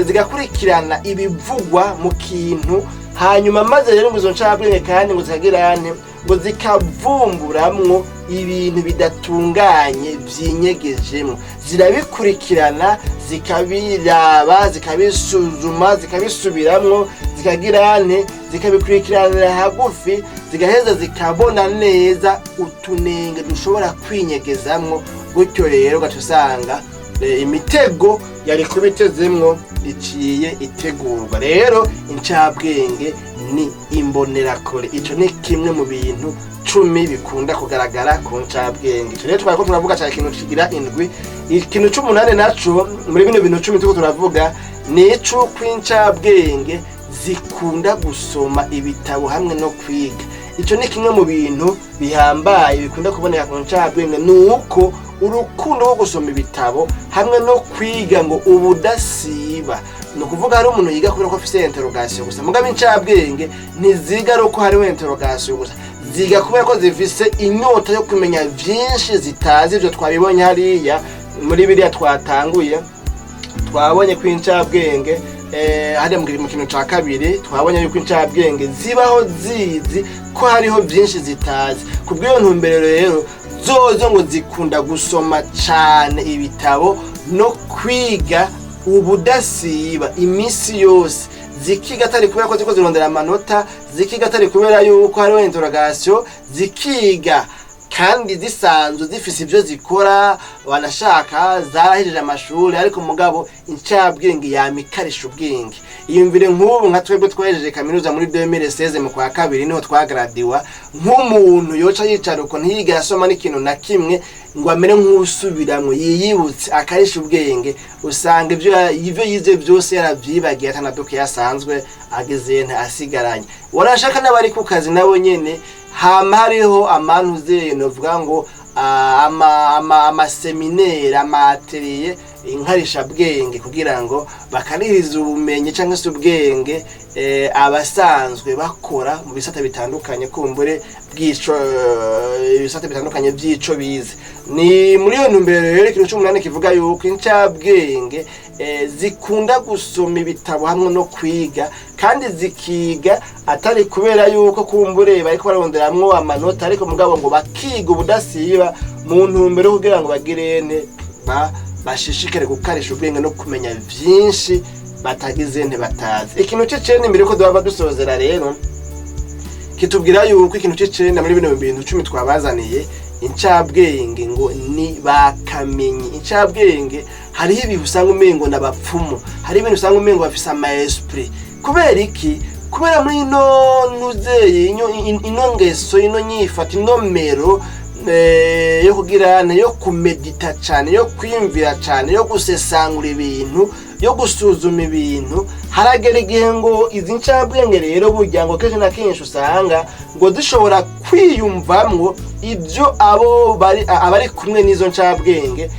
zigakurikirana ibivugwa mu kintu. Hanyuma maze rero ngo izo ncabwenge kandi ngo zikagirane, ngo zikavumburamwo ibintu bidatunganye by'inyegejemwo. Zirabikurikirana, zikabiraba, zikabisuzuma, zikabisubiramwo, zikagirane, zikabikurikiranira hagufi, zigaheza zikabona neza utunenge dushobora kwinyegezamwo. Gutyo rero ugaca usanga imitego yari kuba itezemwo iciye itegurwa. Rero incabwenge ni imbonerakure. Ico ni kimwe mu bintu 10 bikunda kugaragara ku ncabwenge. Ico rero twariko turavuga cyane ikintu kigira indwi. Ikintu c'umunani naco muri bino bintu 10 turiko turavuga ni ic'uko incabwenge zikunda gusoma ibitabo hamwe no kwiga. Ico ni kimwe mu bintu bihambaye bikunda kuboneka ku ncabwenge, ni uko urukundo rwo gusoma ibitabo hamwe no kwiga ngo ubudasiba. Ni ukuvuga hari umuntu yiga kubera ko afise interrogation gusa, mugabo incabwenge ntiziga ari uko hariho interrogation gusa, ziga kubera ko zifise inyota yo kumenya vyinshi zitazi. Ivyo twabibonye hariya muri biriya twatanguye. Twabonye ko incabwenge hariya mu kintu ca kabiri twabonye yuko incabwenge zibaho zizi ko hariho vyinshi zitazi. Kubw'iyo ntumbero rero zozo ngo zikunda gusoma cane ibitabo no kwiga ubudasiba, iminsi yose zikiga, atari kubera ko ziko zirondera amanota, zikiga atari kubera yuko hariho interrogation, zikiga kandi zisanzwe zifise ibyo zikora, wanashaka zarahejeje amashuri. Ariko mugabo incabwenge yamikarisha ubwenge. Iyumvire nk'ubu nka twebwe twahejeje kaminuza muri 2016 mu kwa kabiri niho twagradiwa. Nk'umuntu yoca yicara uko ntiyigera asoma n'ikintu na kimwe ngo amere nk'usubiramwo yiyibutse akarisha ubwenge, usanga ivyo yize byose yaravyibagiye, atanaduke yasanzwe ageze asigaranye. Warashaka n'abari ku kazi nabo nyene, hama hariho amantuze novuga ngo amaséminaires, amaateliers inkarishabwenge, kugira ngo bakaririze ubumenyi cyangwa se ubwenge abasanzwe bakora mu bisata bitandukanye, kumbure bw'ico ibisata bitandukanye by'ico bize. Ni muri iyo ntumbero rero ikintu c'umunani kivuga yuko incabwenge zikunda gusoma ibitabo hamwe no kwiga, kandi zikiga atari kubera yuko kumbure bariko baronderamwo amanota, ariko mugabo ngo bakiga ubudasiba mu ntumbero yo kugira ngo bagirene bashishikare gukarisha ubwenge no kumenya vyinshi batagize batazi. Ikintu c'icenda, imbere yuko duhava dusozera rero, kitubwira yuko ikintu c'icenda muri bino bintu 10 twabazaniye, incabwenge ngo ni bakamenyi. Incabwenge hariho ibintu usanga umengo n'abapfumu, hari ibintu usanga umengo bafise ama esprit. Kubera iki? Kubera muri ino ntuzeye ino ngeso, ino nyifato, ino mero yo kugira, yo kumedita cane, yo kwiyumvira cane, yo gusesangura ibintu, yo gusuzuma ibintu, haragera igihe ngo izi ncabwenge rero burya ngo kenshi na kenshi usanga ngo zishobora kwiyumvamwo ibyo abo bari abari kumwe n'izo ncabwenge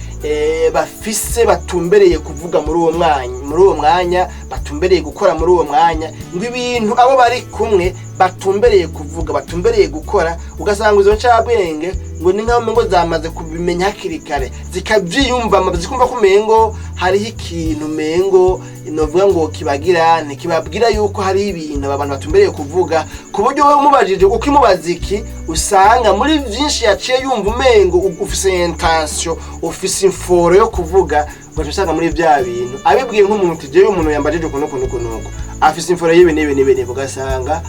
bafise batumbereye kuvuga muri uwo mwanya, muri uwo mwanya batumbereye gukora, muri uwo mwanya ngo ibintu abo bari kumwe batumbereye kuvuga, batumbereye gukora, ugasanga izo ncabwenge ngo ni nkaho ngo zamaze kubimenya hakiri kare, zikavyiyumvamo, zikumva ko umengo hariho ikintu umengo novuga ngo kibagira ntikibabwira yuko hariho ibintu aba bantu batumbereye kuvuga, ku buryo wowe umubajije ukimubaza iki, usanga muri vyinshi yaciye yumva umengo ufise intention, ufise imforo yo kuvuga, ugaca usanga muri vya bintu abibwiye nk'umuntu uti: "Jewe umuntu yambajije ukuntu ukuntu ukuntu uku, afise imforo y'ibi n'ibi n'ibi n'ibi", ugasanga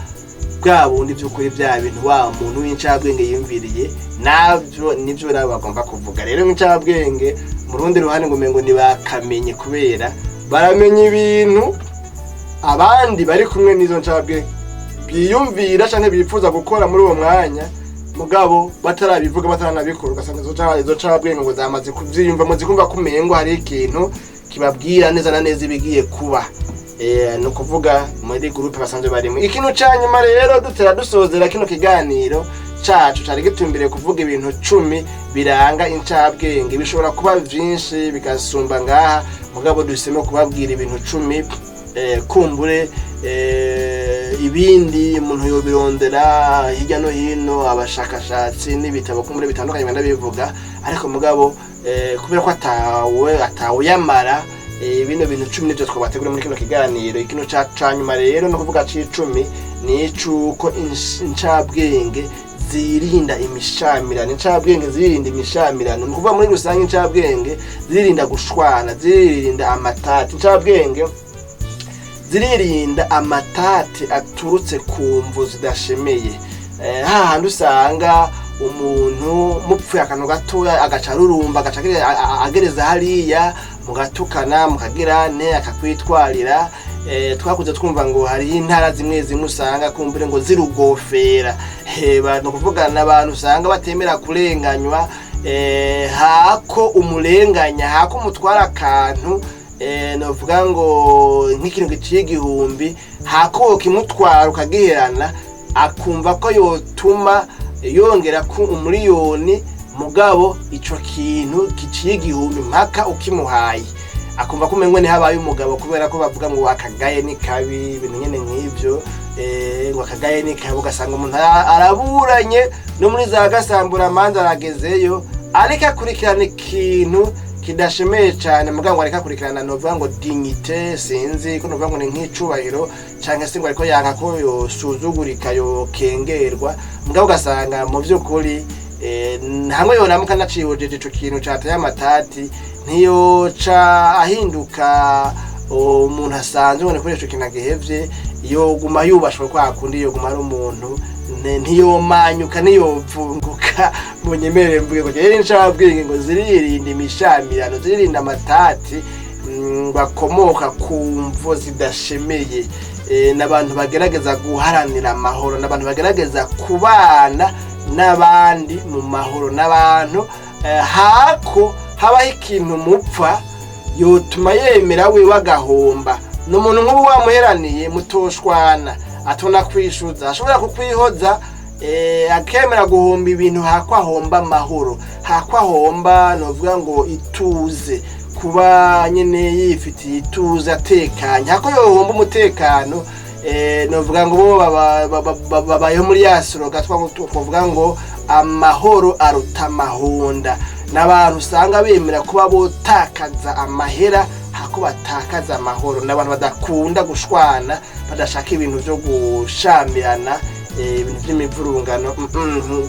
bwa bundi by'ukuri bya bintu wa muntu w'incabwenge yiyumviriye nabyo nibyo nabo bagomba kuvuga. Rero nk'incabwenge mu rundi ruhande ngo umengo ntibakamenye, kubera baramenya ibintu abandi bari kumwe n'izo ncabwenge biyumvira canke bifuza gukora muri uwo mwanya, mugabo batarabivuga, bataranabikora, ugasanga izo ncabwenge ngo zamaze kuvyiyumvamo, zikumva ko umengo hari ikintu kibabwira neza na neza ibigiye kuba. Ni ukuvuga muri groupe basanzwe barimo. Ikintu ca nyuma rero, dutera dusozera kino kiganiro cacu cari gitumbiriye kuvuga ibintu 10 biranga incabwenge. Bishobora kuba vyinshi bigasumba ngaha, mugabo duhisemo kubabwira ibintu 10. Kumbure ibindi umuntu yobirondera hirya no hino, abashakashatsi n'ibitabo kumbure bitandukanye bigenda bivuga, ariko mugabo kubera ko atawuyamara, bino bintu 10 nivyo twabategura muri kino kiganiro. Ikintu ca nyuma rero, no kuvuga c'icumi, ni icuko incabwenge zirinda imishamirano. Incabwenge zirinda imishamirano, ni ukuvuga muri rusange incabwenge zirinda gushwana, zirinda amatati. Incabwenge ziririnda amatati aturutse ku mvu zidashemeye. Hahandi usanga umuntu mupfuye akantu gatoya agaca arurumba, agaca agereza hariya, mugatukana, mukagirane, akakwitwarira. Twakuze twumva ngo hariho intara zimwe zimwe usanga kumbure ngo zirugofera. Ni ukuvuga n'abantu usanga batemera kurenganywa. Hako umurenganya, hako umutwara akantu, novuga ngo nk'ikintu giciye 1000, hako wokimutwara ukagiherana, akumva ko yotuma yongera ku 1,000,000, mugabo ico kintu giciye 1000 mpaka ukimuhaye, akumva ko umengo habaye umugabo, kubera ko bavuga ngo akagaye ni kabi, ibintu nyene nk'ivyo, ngo akagaye ni kabi. Ugasanga umuntu araburanye no muri za gasamburamanza aragezeyo, ariko akurikirana ikintu kidashemeye cyane, mugabo ngo ariko akurikirana, novuga ngo dignité, sinzi ko novuga ngo ni nk'icubahiro canke se ngo ariko yanka ko yosuzugurika, yokengerwa, mugabo ugasanga mu vy'ukuri hamwe yoramuka nacihujeje ico kintu cateye amatati, ntiyoca ahinduka umuntu asanzwe ngo ni ico kintu agihevye, yoguma yubashwe kwa kundi, yoguma ari umuntu, ntiyomanyuka, ntiyovunguka. Munyemerere mvuge ngo rero incabwenge ngo ziririnda imishamirano, ziririnda amatati bakomoka ku mvo zidashemeye. N'abantu bagerageza guharanira amahoro, n'abantu bagerageza kubana n'abandi mu mahoro, n'abantu hako habaho ikintu mupfa yotuma yemera wiwe agahomba. Ni umuntu nk'ubu wamuheraniye mutoshwana, atona kwishuza, ashobora kukwihoza, akemera guhomba ibintu hako ahomba amahoro, hako ahomba novuga ngo ituze, kuba nyene yifitiye ituze atekanye, hako yohomba umutekano. Novuga ngo bo babayeho muri ya slogan twavuga ngo amahoro aruta amahonda. N'abantu usanga bemera kuba botakaza amahera hako batakaza amahoro. N'abantu badakunda gushwana, badashaka ibintu vyo gushamirana, ibintu vy'imivurungano,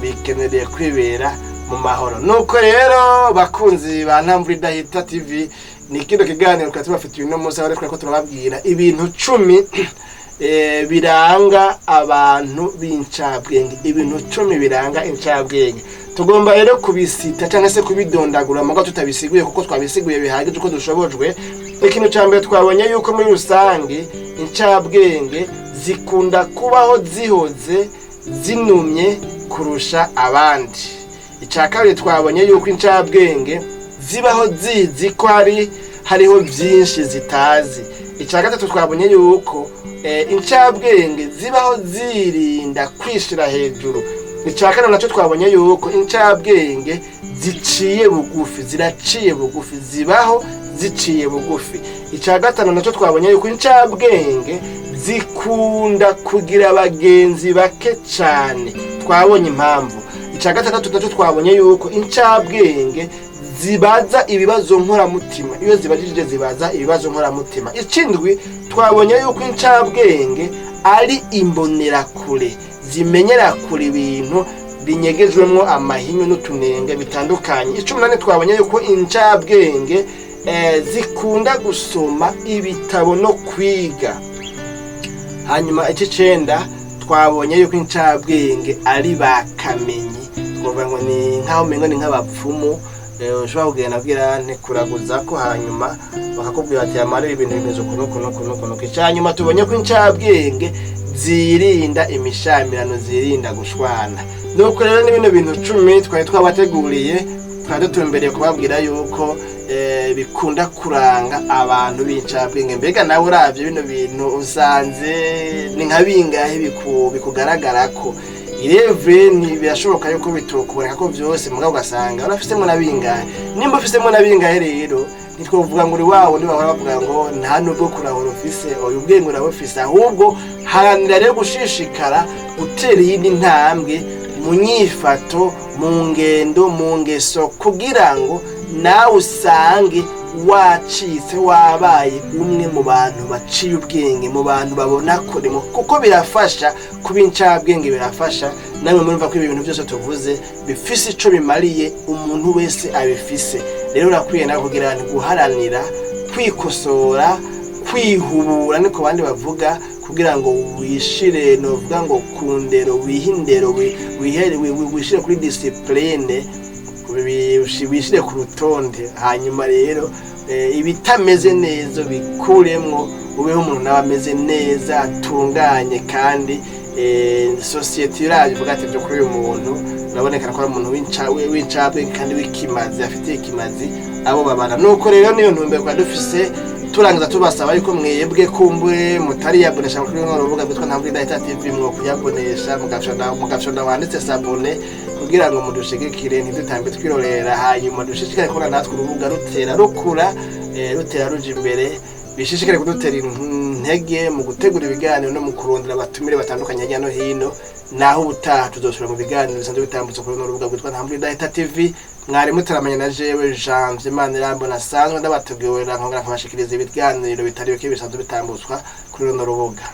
bikenereye kwibera mu mahoro. Nuko rero bakunzi ba Ntamvura Idahita TV, ni kino kiganiro twari tubafitiye uno munsi, aho twariko turababwira ibintu 10 biranga abantu b'incabwenge. Ibintu 10 biranga incabwenge tugomba rero kubisita cyangwa se kubidondagura, mugabo tutabisiguye, kuko twabisiguye bihagije uko dushobojwe. Ikintu cya mbere, twabonye yuko muri rusange incabwenge zikunda kubaho zihoze, zinumye kurusha abandi. Icya kabiri, twabonye yuko incabwenge zibaho zizi ko hariho byinshi zitazi. Icya gatatu, twabonye yuko incabwenge zibaho zirinda kwishira hejuru. Icya kane nacyo, twabonye yuko incabwenge ziciye bugufi, ziraciye bugufi, zibaho ziciye bugufi. Icya gatanu nacyo, twabonye yuko incabwenge zikunda kugira abagenzi bake cyane, twabonye impamvu. Icya gatandatu nacyo, twabonye yuko incabwenge zibaza ibibazo nkoramutima, iyo zibajije zibaza ibibazo nkoramutima. Ikindwi, twabonye yuko incabwenge ari imbonerakure, zimenyera kure ibintu binyegejwemwo amahinyu n'utunenge bitandukanye. 18, twabonye yuko incabwenge zikunda gusoma ibitabo no kwiga. Hanyuma 9, twabonye yuko incabwenge ari ba kamenyi, twavuga ngo ni nk'aho umengo ni nk'abapfumu. Ushobora kugenda abwira ntikuraguza ko, hanyuma bakakubwira ati amara ibintu bimeze uku n'uku n'uku n'uku n'uku. Icya tubonye ko incabwenge zirinda imishamirano, zirinda gushwana. Nuko rero ni bino bintu 10 twari twabateguriye. Twari dutumbereye kubabwira yuko bikunda kuranga abantu b'incabwenge. Mbega nawe uravye bino bintu usanze ni nka bingahe bikugaragarako? Irevre ntibirashoboka yuko bitokuboneka ko vyose, mugabo ugasanga urafisemo na bingahe. Nimba ufisemo na bingahe rero, ntitwovuga ngo uri wawo, ntibahora bavuga ngo nta nubwo kurahura ufise. Oya, ubwenge urabufise, ahubwo haranira rero gushishikara gutera iyindi ntambwe mu nyifato, mu ngendo, mu ngeso, kugira ngo nawe usange wacitse, wabaye umwe mu bantu baciye ubwenge, mu bantu babona kure, kuko birafasha kuba incabwenge, birafasha. Namwe murumva ko ibi bintu byose tuvuze bifise ico bimariye umuntu wese abifise. Rero urakwiye nawe kugira ngo guharanira kwikosora, kwihubura, niko bandi bavuga, kugira ngo wishire, novuga ngo ku ndero, wihe indero, wishire kuri discipline, wishire ku rutonde. Hanyuma rero ibitameze neza bikuremwo, ubeho umuntu nawe ameze neza, atunganye, kandi sosiyete iraje ivuga ati: "Byo kuri uyu muntu urabonekana ko ari umuntu w'incabwenge kandi w'ikimazi, afitiye ikimazi abo babana." Nuko rero niyo ntumbero twari dufise. Turangiza tubasaba yuko mwebwe kumbure mutariyabonesha kuri runo rubuga rwitwa Ntabwo Idahita TV, mwo kuyabonesha mugafyonda wanditse "s'abonner" kugira ngo mudushigikire, ntidutambe twirorera, hanyuma dushishikare kubona natwe urubuga rutera rukura, rutera ruja imbere. Bishishikare kudutera intege mu gutegura ibiganiro no mu kurondera abatumire batandukanye hirya no hino. Naho ubutaha tuzosubira mu biganiro bisanzwe bitambutse kuri runo rubuga rwitwa Ntabwo Idahita TV. Mwari mutaramanye na jewe Janvier Manirambona, asanzwe ndabategurira nkongera nkabashikiriza ibiganiro bitari bike bisanzwe bitambutswa kuri runo rubuga.